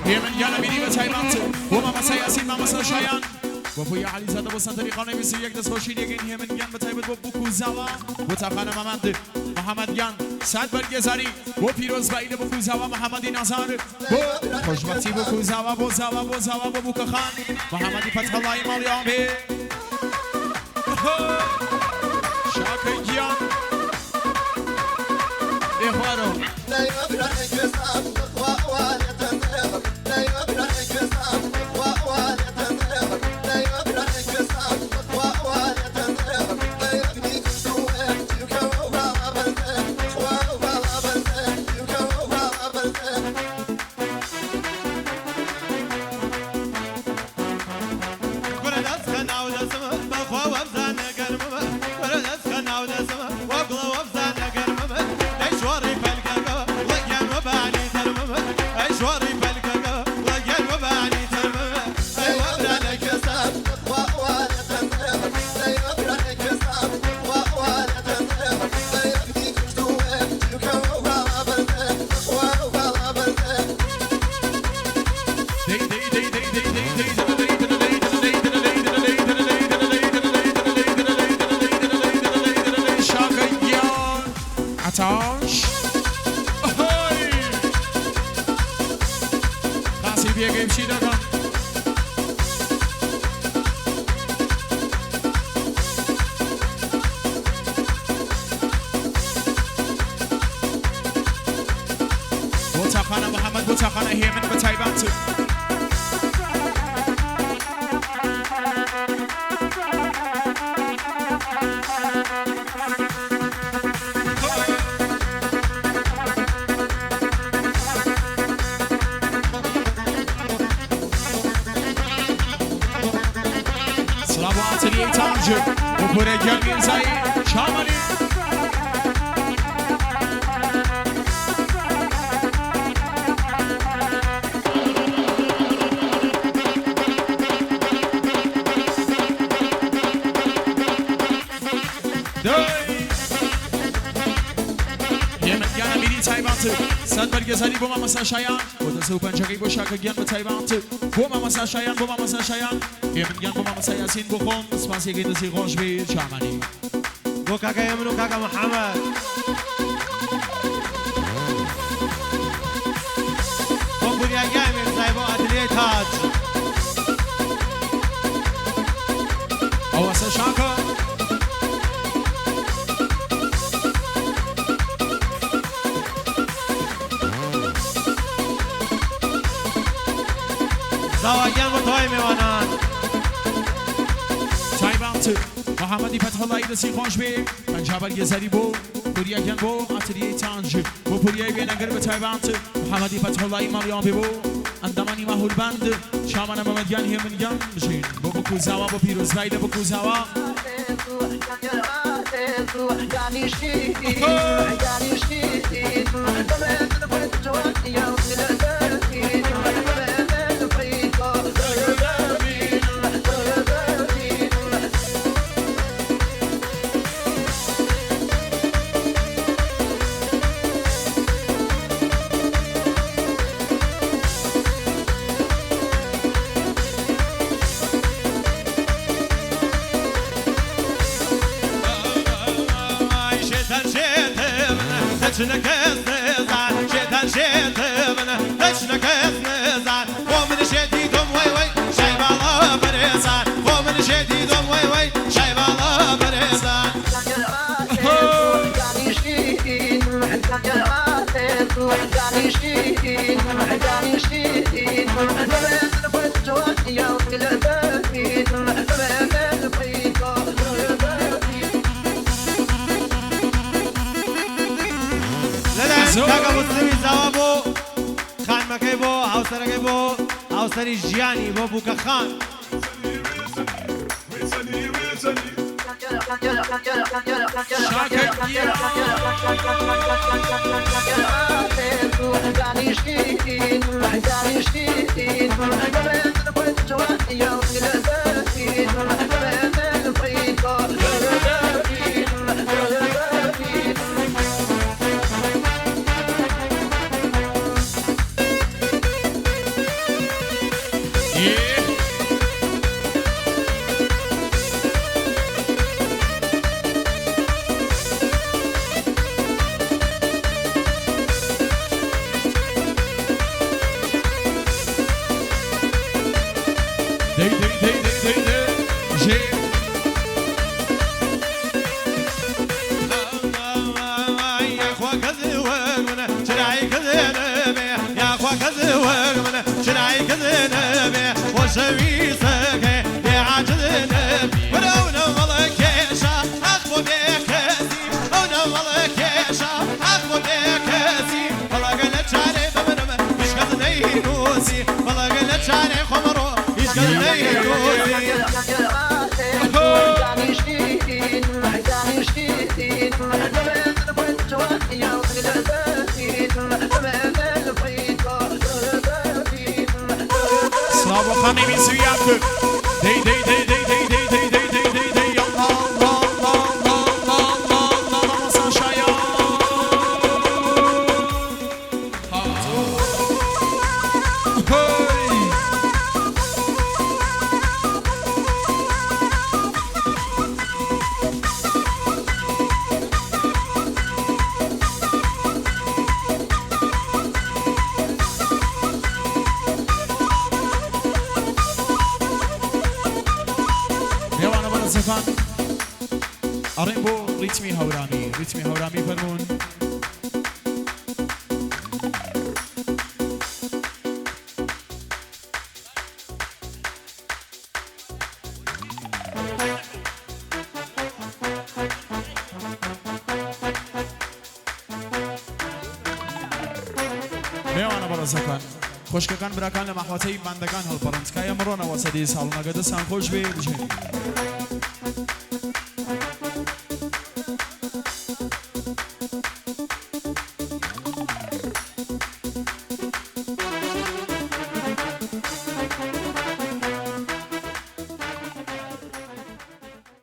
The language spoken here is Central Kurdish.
هێمن گیان ئەمیری بە تایبەت بۆ مامۆستا یاسین مامۆستا شایان بۆ پویا عەلیزادە بۆ سەنتەری قانەی 21 دەستخۆشی لێکەین هێمن گیان بە تایبەت بۆ بوک و زاوا بۆ تاقانە مامەند محەمەد گیان سەد بەرگێزاری بۆ پیرۆزبایی لە بوک و زاوا محەمەدی نازار بۆ خۆشبەختی بوک و زاوا بۆ زاوا بۆ زاوا بۆ بوکەخان محەمەدی فەتحوڵایی ماڵی ئاوێ شاکە گیان بێ خوارەوە. کورە دەست خە ناو دەسم بەخوا وەبزانە گەرمم کورە دەست خە ناو دەسم وەگوڵە وەبزانە گەرمم دەی شۆڕی پەلکەکە وەگیان وەبانی تەرمم ئەی شۆڕی پەلکەکە وەگیان وەبانی تەرمم ئەی وەبرانە کەساب دەی دەی دەی دەی دەی دەی دەی دەی دەی دەی دەی دەی دەی شاکە گیان عەتاش ئەهای باسی پێگەی بچی دەکەم بۆ تاقانە محەممەد بۆ تاقانە هێمن بە تایبەت سڵاو بۆ ئاتەلیەی تاج بۆ پۆرە گیان میرزایی چامەلی دەی هێمن گیان ئەمیری تایبەت سەد بەرگێزاری بۆ مامۆستا شایان بۆ دەسە و پەنجەکەی بۆ شاکە گیان بە تایبەت بۆ مامۆستا شایان بۆ مامۆستا شایان هێمن گیان بۆ مامۆستا یاسین بۆ خۆم سپاسیەکەی دەستی خۆش بێ چامانی بۆ کاکە هێمن و کاکە محەمەد بۆ پوریا گیان میرزای بۆ ئەتلیەی تاج ئەوەسە شاکە زاوا گیان بۆ تەوای میوانان تایبەت محەممەدی فەتحوڵایی دەستی خۆش بێ پەنجا بەرگێزاری بۆ پوریا گیان بۆ ئاتلیەی تاج بۆ پوریای وێنەگر بە تایبەت محەممەدی فەتحوڵایی ماڵیان بێ بۆ ئەندامانی ماهولبەند شامانە مەمەدیان هێمن گیان بژین بۆ بکوزاوا بۆ پیرۆزبای لە بکوزاوا شێتان شێتم دەچنە کەس نەزان شێتان شێتم دەچنە کەس نەزان بۆ من شێتی تۆم وەی وەی شای باڵا بەرێزان بۆ من شێتی تۆم وەی وەی شای باڵا بەرێزان لەلایەن کاکە موسلمی زاوا بۆ خانمەکەی بۆ هاوسەرەکەی بۆ هاوسەری ژیانی بۆ بووکە خان شاکە گیان خۆشەویستەکەی لێ عاجز نەبی وەرە ئەو نەمەڵە کێشا ئاخ بۆ بێکەسی ئەو نەمەڵە کێشا ئاخ بۆ بێکەسی بەڵاگە لە چارەی بمرم هیچ کەس نەینووسی بەڵاگە لە چارەی خۆمڕۆ هیچ کەس نەینووسی. سڵاو بۆ خانەی 21. دەی دەی دەی دەی دەی دەی دەی دەی دەی دەی دەی الله الله الله الله الله الله الله مامۆستا شایان هەی. میوانە بەڕێزەکان، ئەڕێن بۆ ڕیتمی هەورامی، ڕیتمی هەورامی فەرموون. میوانە بەڕێزەکان، خوشکەکان، براکان، لە مەحوەتەی باندەکان هەڵپەڕن، تکایە مڕۆنەوە سەدی ساڵونەکە. دەستان خۆش بێ، بژێن.